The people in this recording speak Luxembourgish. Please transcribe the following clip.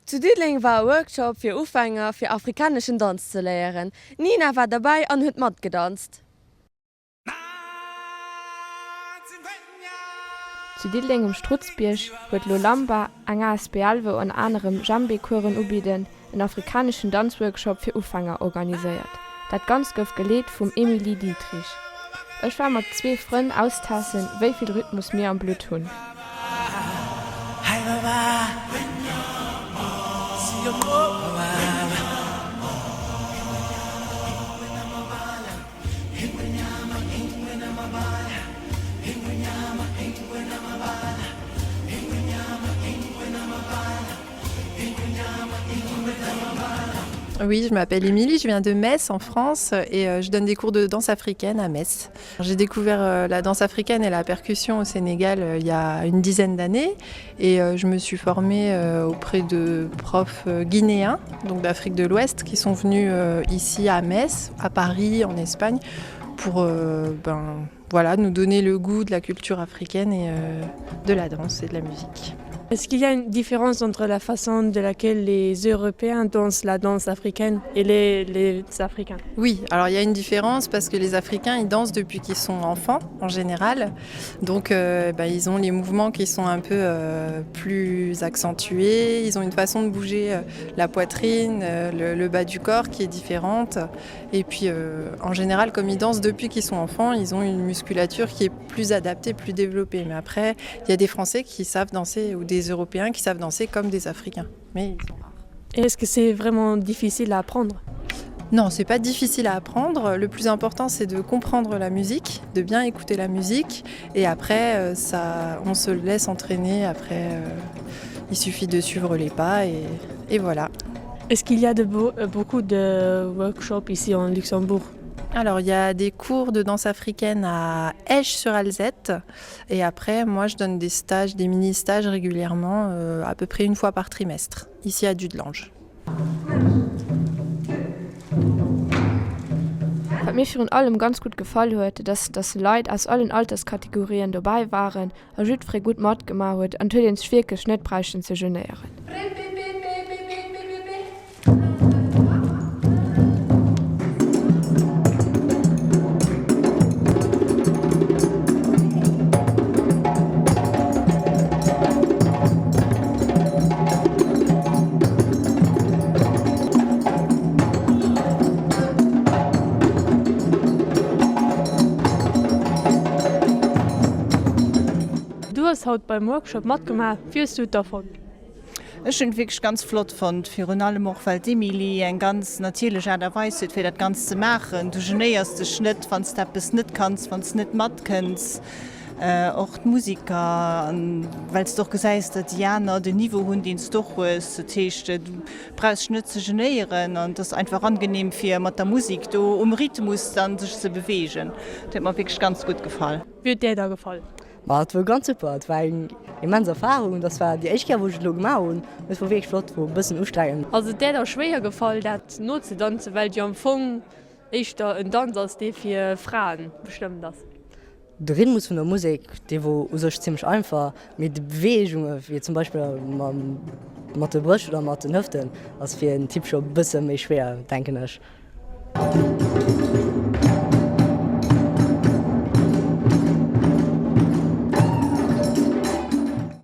Zu Diddeleng war e Workshop fir Ufänger fir afrikaneschen Danz ze léieren. D'Nina war derbäi an huet matgedanzt. Zu Diddeleng um Strutzbierg huet Lolamba, eng asbl wou ënner anerem Djembé-Coursen ubidden, en afrikaneschen Danzworkshop fir Ufänger organiséiert. Dat Ganzt gouf geleet vum Emilie Dietrich. Ech war mat zwee Frënn austesten, wéi vill Rhythmus mir am Blutt hunn. Oui, je m'appelle Émilie, je viens de Metz en France et euh, je donne des cours de danse africaine à Metz. J'ai découvert euh, la danse africaine et la percussion au Sénégal euh, il y a une dizaine d'années et je me suis formée auprès de profs guinéens, donc d'Afrique de l'Ouest, qui sont venus ici à Metz, à Paris, en Espagne pour ben, voilà, nous donner le goût de la culture africaine et de la danse et de la musique. Est-ce qu'il y a une différence entre la façon de laquelle les Européens dansent la danse africaine et les, les Africains Oui, alors il y a une différence parce que les Africains ils dansent depuis qu'ils sont enfants en général. Donc euh, bah, ils ont les mouvements qui sont un peu euh, plus accentués, ils ont une façon de bouger euh, la poitrine, euh, le, le bas du corps qui est différente. Et puis euh, en général, comme ils dansent depuis qu'ils sont enfants, ils ont une musculature qui est plus adaptée, plus développée. Mais après, il y a des Français qui savent danser ou des Européens qui savent danser comme des Africains. Mais ils sont rares. Est-ce que c'est vraiment difficile à apprendre Non, c'est pas difficile à apprendre. Le plus important, c'est de comprendre la musique, de bien écouter la musique. Et après, euh, ça, on se laisse entraîner. Après, euh, il suffit de suivre les pas et, et voilà. Est-ce qu'il y a de beau, euh, beaucoup de workshops ici en Luxembourg Alors il y a des cours de danse africaine à Esch-sur-Alzette et après moi je donne des stages, des mini-stages régulièrement euh, à peu près une fois par trimestre ici à Dudelange. Wat mir virun allem ganz gutt gefall huet, dat ass, dass Leit aus allen Alterskategorien dobäi waren a jiddweree gutt matgemaach huet an et huet een sech wierklech net bräichten ze genéieren. Du hues haut beim Workshop matgemaach, wéi hues du et da fonnt? Ech hunn et wierklech ganz flott fonnt, virun allem och well d'Emilie eng ganz natierlech Aart a Weis huet fir dat Ganzt ze maachen. Du genéiers dech net wann s de eppes net kanns, wann s net matkënns. Och d'Musiker, an well s de och gesäis, datt déi aner den Niveau hunn deen s de och hues. Dat heescht du brauchs dech net ze genéieren an et ass einfach angenehm fir mat der Musik do um Rhythmus dann sech ze beweegen. Dat huet mer wierklech ganz gutt gefall. Wéi huet där da gefall? Ma et wor ganz super, et war eng immens Erfahrung, dass war déi éischt Kéier wou ech et elo gemaach hunn, et wor wierklech flott, wor e bëssen ustrengend. Ass et där da schwéier gefall dat nozedanzen, well et jo am Fong éischter en Danz ass dee fir Fraen bestëmmt ass? De Rhythmus vun der Musek, dee wor u sech zimmlech einfach, mee déi Beweegunge wéi zum Beispill mat de Brëscht oder mat den Hëften ass fir en Typ scho bësse méi schwéier, denken ech.